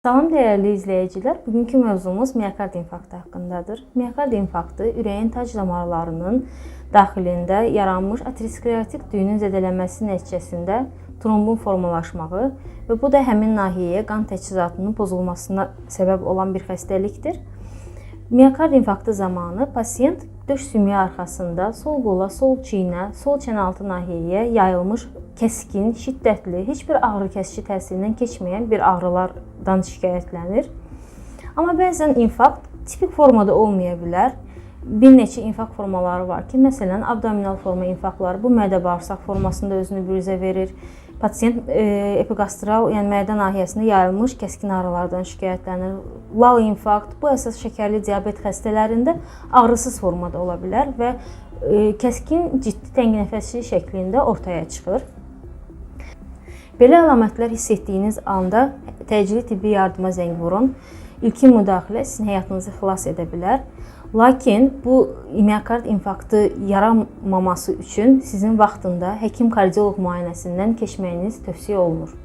Salam dəyərli izləyicilər. Bugünkü mövzumuz miokard infarktı haqqındadır. Miokard infarktı ürəyin tac damarlarının daxilində yaranmış aterosklerotik düyünün zədələnməsi nəticəsində trombun formalaşmağı və bu da həmin nahiyəyə qan təchizatının pozulmasına səbəb olan bir xəstəlikdir. Miokard infarktı zamanı pasiyent döş sümüyü arxasında sol qola, sol çiynə, sol çənəaltı nahiyəyə yayılmış kəskin, şiddətli, heç bir ağrıkəsici təsirindən keçməyən bir ağrılardan şikayətlənir. Amma bəzən infarkt tipik formada olmaya bilər. Bir neçə infarkt formaları var ki, məsələn, abdominal forma infarktları bu mədə-bağırsaq formasında özünü büruzə verir. Pasiyent epigastral, yəni mədə nahiyəsində yayılmış kəskin ağrılardan şikayətlənir. Lal infarkt bu əsas şəkərli diabet xəstələrində ağrısız formada ola bilər və kəskin ciddi təngnəfəslik şəklində ortaya çıxır. Belə əlamətlər hiss etdiyiniz anda təcili tibbi yardıma zəng vurun. İlkin müdaxilə sizin həyatınızı xilas edə bilər. Lakin bu miokard infarktı yaranmaması üçün sizin vaxtında həkim kardioloq müayinəsindən keçməyiniz tövsiyə olunur.